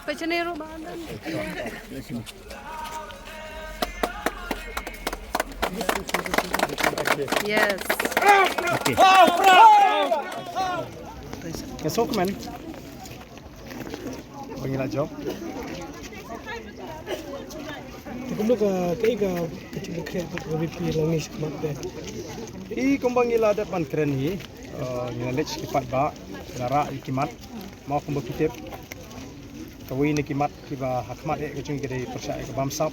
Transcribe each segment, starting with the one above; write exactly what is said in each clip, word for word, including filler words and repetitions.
Pachane ro ba nan. Yes. Okay. Ka sokmen. Ba ngi la jop. Te kumno ka, ka, ka, ka jingkren ka VPP la ngi sha khmat te. I kumba ngi la dep ban kren hi, eh, ngi la leit ki paidbah, ngi la rah ïa ki mat, mo kumba phi tip. Kawei na ki mat kiba ha khmat eh ka jong ngi ka dei pyrshah ïa ka bamsap.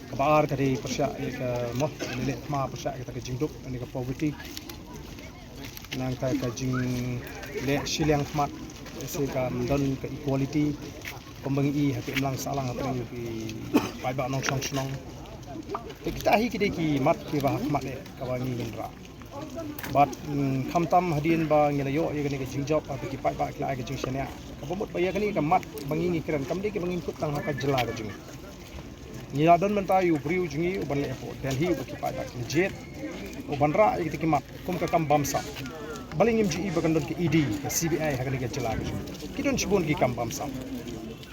Kaba ar ka dei pyrshah ïa ka mo, ngi leh thma pyrshah ïa ka jingduk, ïa ka poverty. Nangta ka jingleh shiliang khmat, se kam don ka equality. Kumba ngi i ha ki imlang sahlang ha ki paidbah nongshong shnong. Te kita hi ki dei ki mat kiba ha khmat eh kaba ngi ngin rah. Bad, mm, khamtam hadien ba ngi la ïoh ïa kane ka jingjop ha ki paidbah ki la ai ka jingshaniah. Kaba mut ba ïa kane ka mat ba ngi ngi kren kam dei kiba ngin kut tang ha ka jylla ka jong ngi. Ngi la don mynta ïa u briew jong ngi uban leh hapoh Delhi uba ki paidbah kin jied, uban rah ïa kita ki mat kum ka kam bamsap. Balei ngim ju i ba kan don ka ED, ka CBI ha kane ka jylla ka jong ngi. Ki don shibun ki kam bamsap.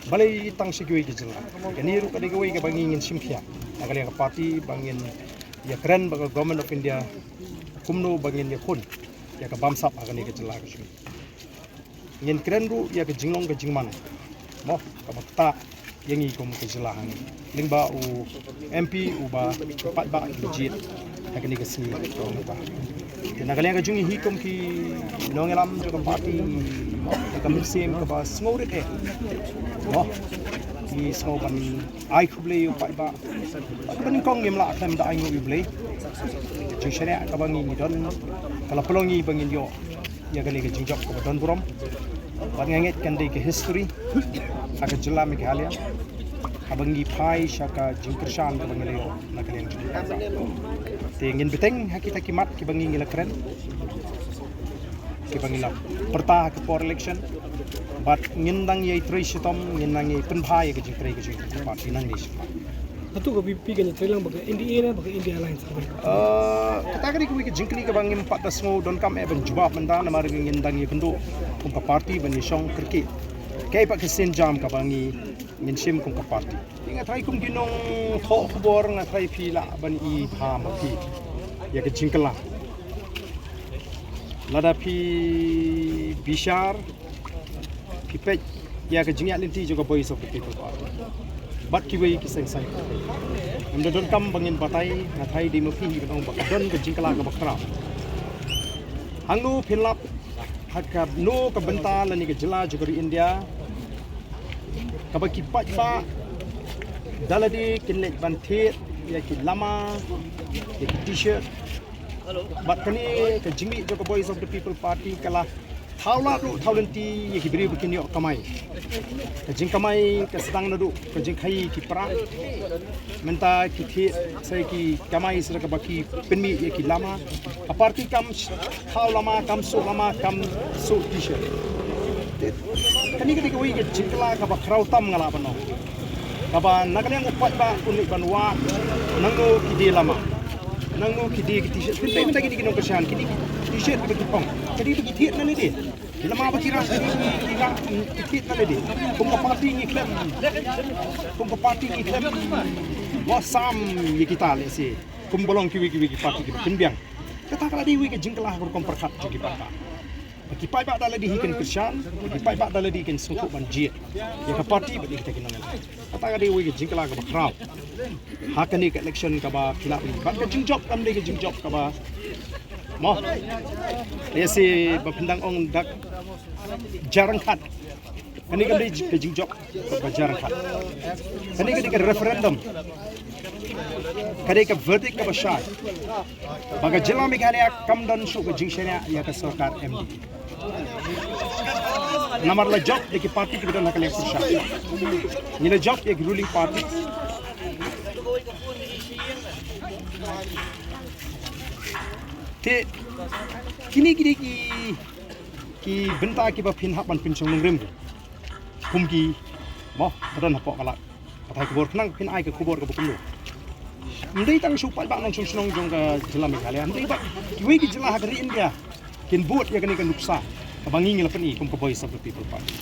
Balei tang sha kiwei ki jylla. Kane ruh ka dei kawei kaba ngi ngin shim khia na ka liang ka party ba ngin ïakren bad ka Government of India kumno ba ngin ïakhun ïa ka bamsap ha kane ka jylla ka jong ngi. Ngin kren ruh ïa ka jinglong ka jingman, mo, kaba ktah ïa ngi kum ka jylla hangne. Lyngba u MP uba paidbah ki jied ha kane ka sngi. Te na ka liang ka jong ngi hi kum ki nongïalam jong ka party, mo, ka mynsiem kaba sngewrit eh, mo, ngi sngew ban ai khublei ïa u paidbah. Kaba nyngkong ngim lah khlem da ai nguh ïa u Blei. Jingshaniah kaba ngi ngi don ka la pynlong ïa ngi ba ngin ïoh ïa kane ka jingjop kaba don burom. Bad nga ngeit kan dei ka history ha ka jylla Meghalaya, haba ngi phai sha ka jingkyrshan kaba ngi la ïoh na ka liang jong ngi. Te ngin bteng ha kita ki mat kiba ngi ngi la kren, kiba ngi la pyrta ha ka por election. Bad ngin dang ïai trei shitom, ngin dang ïai pynbha ïa ka jingtrei ka jong ka party nangne shakhmat. Hato ka VPP kan ïatrei lang bad ka NDA ne bad ka India Alliance? Eh, kata ka dei kawei ka jingkylli kaba ngim pat da sngew donkam eh ban jubab mynta, namar ngin dang ïakynduh kum ka party ban ïashong kyrkieh. Kaei pat ka sienjam kaba ngi ngin shim kum ka party. Te nga tharai kum ki nongthoh khubor, nga tharai phi lah ban i bha ma phi ïa ka jingkylla. Lada phi bishar, phi peit ïa ka jingïaid lynti jong ka Voice of the People Party bad kiwei ki seng saiñ, ym da donkam ba ngin batai. Nga tharai dei ma phi hi ban ong ba ka don ka jingkylla kaba khraw. Hangno phin lap, ha kano ka bynta lane ka jylla jong ka ri India, kaba ki paidbah da lade kin leit ban thied ïa ki lama, ïa ki T-shirt. Bad kane ka jingmih jong ka Voice of the People Party ka la thaw lad ruh thaw lynti ïa ki briew ba kin ïoh kamai. Ka jingkamai ka sdang naduh ka jingkhaii ki para. Mynta ki thied sa ki kamai sa da kaba ki pynmih ïa ki lama. Ka party kam thaw lama, kam suh lama, kam suh T-shirt. Te kane ka dei kawei ka jingkylla kaba khraw tam nga lah ban ong. Kaba na ka liang u paidbah un leit ban wad nangno ki die lama, nangno ki die ki T-shirt. Pynbeit mynta kine ki nongkyrshan, kine ki T-shirt kiba ki phong, ka dei ba ki thied na lade. Ki lama ba ki rah, ka dei ba ki rah, ki thied na lade. Kum ka party ngi khlem, kum ka party ngi khlem wad sam ïa kita lehse kum ba long kiwei kiwei ki party kiba pynbiang. Kata ka la dei kawei ka jingkylla ha ka rukom pyrkhat jong ki paidbah. Ba ki paidbah da lade hi kin kyrshan, ba ki paidbah da lade kin sngewthuh ban jied ïa ka party bad ïa kita ki nongïalam. Kata ka dei kawei ka jingkylla kaba khraw ha kane ka election kaba phi lah ban ïohi. Bad ka jingjop kam dei ka jingjop kaba, mo, lehse ba phin dang ong dak jarang khat. Kane kam dei ka jingjop kaba jarang khat. Kane ka dei ka referendum. Ka dei ka verdict kaba shai ba ka jylla Meghalaya kam don shuh ka jingshaniah ïa ka sorkar MDA. Namar la jop da ki party kiba don ha ka liang pyrshah. Ngi la jop ïa ki ruling party. Te kine ki dei ki, ki bynta kiba phin hap ban pynshong nongrim kum ki, mo, ba don hapoh ka lad. Pathai khubor khnang phin ai ka khubor kaba kumno. Ym dei tang shu paidbah nongshong shnong jong ka jylla Meghalaya, ym dei ba kiwei ki jylla ha ka ri India kin bud ïa kane ka nuksa kaba ngi ngi la pyni kum ka Voice of the People Party.